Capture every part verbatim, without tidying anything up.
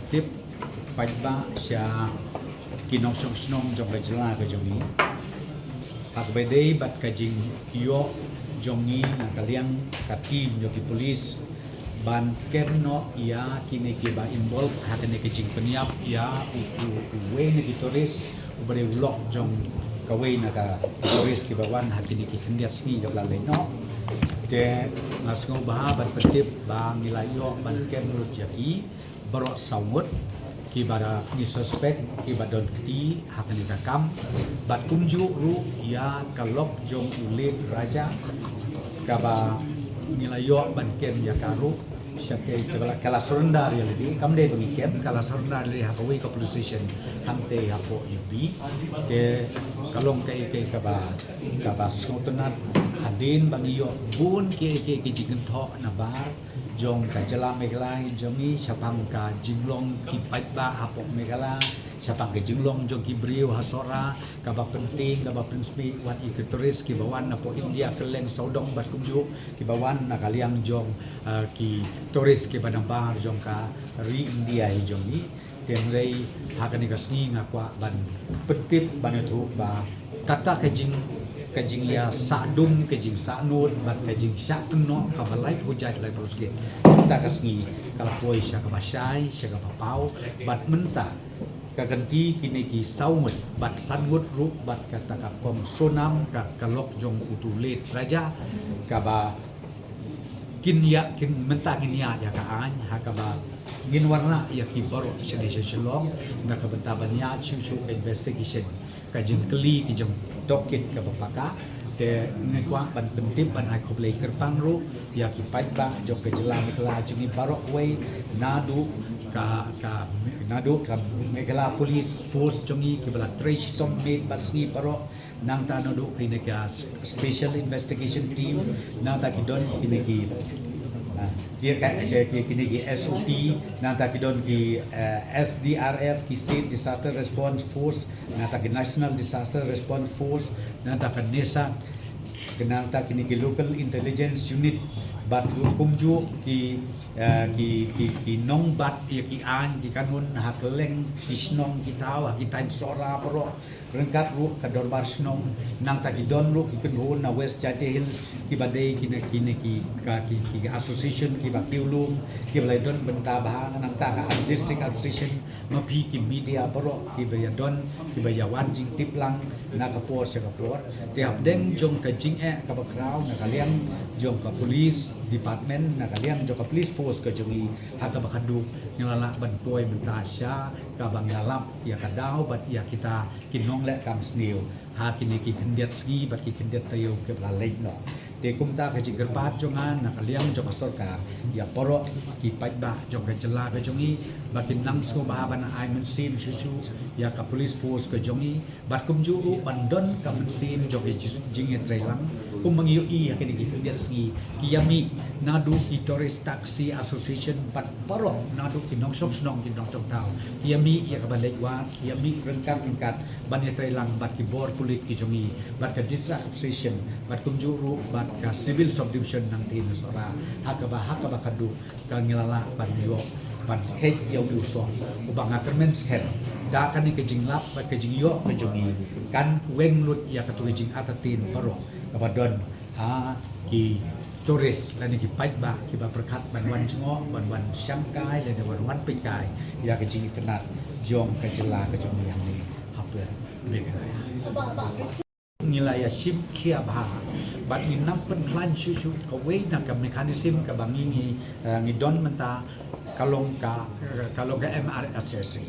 Tip paidbah sha ki nongshong shnong jong ka jylla ka jong ngi. Ha kaba ïadei bad ka jingïoh jong ngi na ka liang ka team jong ki police ban kem noh ïa kine kiba involve ha kane ka jingpynïap ïa u, u, uwei na ki tourist uba dei u lok jong kawei na ka tourist kiba wan ha kine ki khyndiat sngi kaba la leit noh. Te nga sngewbha ban pyntip ba ngi la ïoh ban kem lut ïa ki baroh saw ngut kiba da ngi suspect kiba don kti ha kane ka kam, bad kumjuh ruh ïa ka lok jong u late Raja kaba ngi la ïoh ban kem ïa ka ruh. Sha te ka la, ka la surrender ïa lade, kam dei ba ngi kem, ka la surrender ïa lade ha kawei ka police station hangtei hapoh U P. Te ka long kaei kaei kaba, kaba sngewtynnat hadien ba ngi ïoh bun kiei kiei ki jingkynthoh na bar jong ka jylla Meghalaya jong ngi shaphang ka jinglong ki paidbah hapoh Meghalaya, shaphang ka jinglong jong ki briew ha Sohra, kaba pyntieng, kaba pynsmih wat ïa ki tourist kiba wan napoh India kylleng sawdong bad kumjuh kiba wan na ka liang jong, ah, ki tourist kiba na bar jong ka ri India hi jong ngi. Te hynrei ha kane ka sngi nga kwah ban pyntip ban ïathuh ba kata ka jing, ka jingïasahdum, ka jingsahnud bad ka jingshah kynnoh kaba laiphew jait laiphew skit mynta ka sngi ka la poi sha kaba shai, sha kaba paw, bad mynta ka kynti kine ki saw ngut bad san ngut ruh bad kata ka kong Sonam, ka, ka lok jong utu u late Raja, kaba kin ïa, kin mynta ngin ïa, ïa ka aiñ ha kaba ngin wanrah ïa ki baroh shane sha Shillong na ka bynta ban ïa shuh shuh ka investigation, ka jingkylli ki jingtohkit kaba paka. Te ngi kwah ban pyntip ban ai khublei kyrpang ruh ïa ki paidbah jong ka jylla Meghalaya jong ngi baroh kawei, naduh ka, ka, naduh ka Meghalaya Police Force jong ngi kiba la trei shitom miet bad sngi baroh, nangta naduh kine ki, ah, Special Investigation Team, nangta ki don kine ki, ah, ki, ki, ki, kine ki S O T, nangta ki don ki, eh, S D R F, ki State Disaster Response Force, nangta ki National Disaster Response Force, nangta ka NESAC, nangta kine ki Local Intelligence Unit, bad ruh kumjuh ki, eh, ki, ki, ki nongbat ïa ki aiñ ki kanun ha kylleng ki shnong ki thaw ha ki thaiñ Sohra baroh, ryngkat ruh ka dorbar shnong, nangta ki don ruh ki kynhun na West Jaintia Hills kiba dei kine, kine ki, ka, ki, ki association kiba kiew lum, kiba la don bynta bha, nangta ka district association, ma phi ki media baroh kiba ïa don, kiba ïa wan jingtip lang na ka por sha ka por. Te hapdeng jong ka jingeh kaba khraw na ka liang jong ka police department, na ka liang jong ka police force ka jong ngi, ha kaba khatduh ngi la lah ban poi mynta sha kaba ngi la lap ïa ka daw bad ïa kita ki nongleh kam sniew ha kine ki khyndiat sngi bad ki khyndiat taïew kiba la leit noh. Te kumta ka jingkyrpad jong nga na ka liang jong ka sorkar ïa baroh ki paidbah jong ka jylla ka jong ngi ba kin nang sngewbha ban ai mynsiem shuh shuh ïa ka police force ka jong ngi, bad kumjuh ruh ban don ka mynsiem jong ka jing, jingïatreilang. Kumba ngi ïohi ha kine ki khyndiat sngi ki ïa mih naduh ki Tourist Taxi Association bad baroh naduh ki nongshong shnong ki nongshong thaw, ki ïa mih ïa kaba leit wad, ki ïa mih ryngkat ryngkat ban ïatreilang bad ki bor pulit ki jong ngi, bad ka District Association, bad kumjuh ruh bad ka Civil Subdivision nangtei na Sohra, ha kaba, ha kaba khatduh ka ngi la lah ban ïoh ban kheit ïa u song uba nga kyrmen skhem da kane ka jinglap bad ka jingïoh ka jong ngi kan weng lut ïa katu ka jingartatien baroh kaba don ha ki tourist lane ki paidbah kiba pyrkhat ban wan jngoh, ban wan shangkai lane wan, wan pynkai ïa ka jingitynnad jong ka jylla ka jong ngi hangne ha Meghalaya. Ngi la ïa shim khia bha bad ngi nang pynkhlaiñ shuh shuh kawei na ka mechanism kaba ngi, ngi, eh, ngi don mynta ka long ka, eh, ka long ka M R S S A.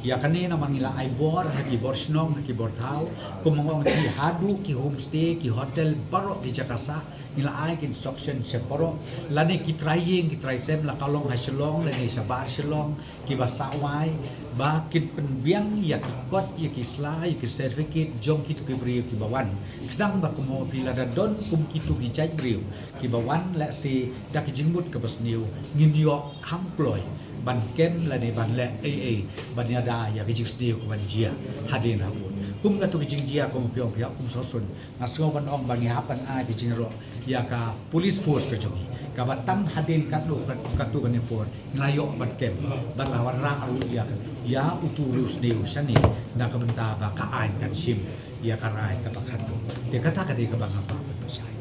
Ïa kane namar ngi la ai bor ha ki bor shnong, ha ki bor thaw, kum nga ong, ki haduh ki homestay, ki hotel baroh ki jaka sah, ngi la ai ki instruction sha baroh, lane ki trai ïing ki trai sem, la ka long ha Shillong lane shabar Shillong, kiba sah wai, ba kin pynbiang ïa ki kot, ïa ki sla, ïa ki certificate jong kitu ki briew kiba wan. Khnang ba kumno phi lada don kum kitu ki jait briew kiba wan lehse da ki jingmut kaba sniew, ngin ïoh kham kloi ban kem lane ban leh ei ei ban ïada ïa ki jingsniew kaban jia hadien habud. Kum katu ka jingjia kum phi ong phi ong kum sosun. Nga sngew ban ong ba ngi hap ban ai ka jingïaroh ïa ka police force ka jong ngi. Kaba tang hadien katto katto katne por ngi la ïoh ban kem bad la wanrah ruh ïa ka, ïa utu u riewsniew shane na ka bynta ba ka aiñ kan shim ïa ka rai kaba khatduh. Te kata ka dei kaba nga kwah ban pynshai.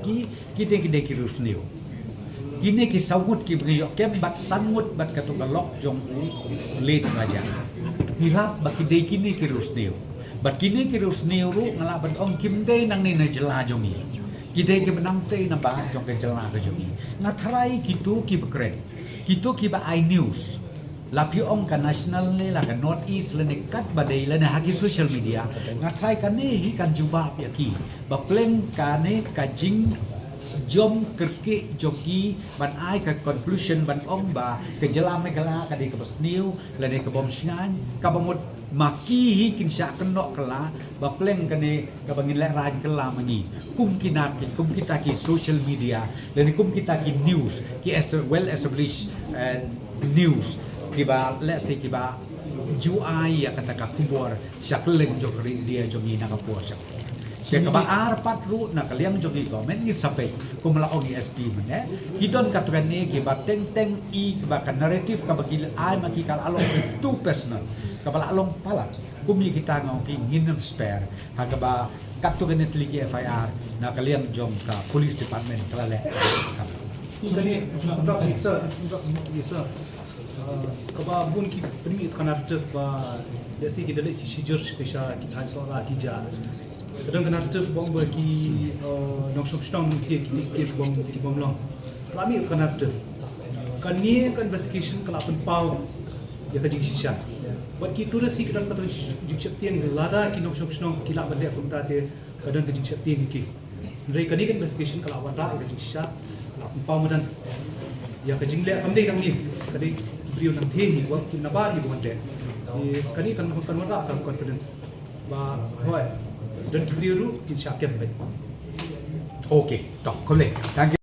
Ki, ki dei, ki dei ki riewsniew. Kine ki saw ngut kiba ngi ïoh kem bad san ngut bad katu ka lok jong u late Raja. Ngi lap ba ki dei kine ki riewsniew. Bad kine ki riewsniew ruh nga lah ban ong kim dei nangne na jylla jong ngi. Ki dei kiba nangtei na bah jong ka jylla ka jong ngi. Nga tharai kitu kiba kren, kitu kiba ai news, la phi ong ka national ne la ka North East lane katba dei lane ha ki social media, nga tharai kane hi kan jubab ïa ki. Ba pleng kane ka jingjom kyrkieh jong ki ban ai ka conclusion ban ong ba ka jylla Meghalaya ka dei kaba sniew lane ka bym shngaiñ, kaba mut ma ki hi kin shah kynnoh kylla, ba pleng kane kaba ngin lehraiñ kylla ma ngi. Kum ki nar ki, kum kita ki social media lane kum kita ki news, ki esta-, well established, eh, news kiba, let's say, kiba ju ai ïa kata ka khubor sha kylleng jong ka ri India jong ngi na ka por sha. Te kaba ar pat ruh na ka liang jong ngi government ngi sa peit kum la ong i S P mynne, ki don katu kane kiba teng teng i kaba ka narrative kaba ki ai ma ki ka la long too personal, kaba la long palat. Kum ïa kita nga ong phi ngin ym spare ha kaba katu kane tylli ki F I R na ka liang jong ka police department ka la leh. Kane, interrupt me, sir, interrupt me, sir. Uh, kaba bun ki pynmih ka narrative ba, let's say, ki da leit ki shijur sha ki thaiñ Sohra ki jia. Ka don ka narrative ba ong ba ki, uh, nongshong shnong ki, ki, ki bym, ki bym long. Ka la mih ka narrative. Kane ka investigation ka la pynpaw ïa ka jingshisha. Bad ki tourist hi ki don ka jingsheptieng, lada ki nongshong shnong ki lah ban leh kumta te ka don ka jingsheptieng ïa ki. Hynrei kane ka investigation ka la wanrah ïa ka jingshisha, ka la pynpaw madan. Ïa ka jingleh kam dei nang ngi, ka dei briew nang thie hi, wat ki nabar hi ba wan leh. Ïa kane kan, kan wanrah ka confidence. Ba hoi, don ki briew ruh kin shah kem beit. Okay, to, khublei. Thank you.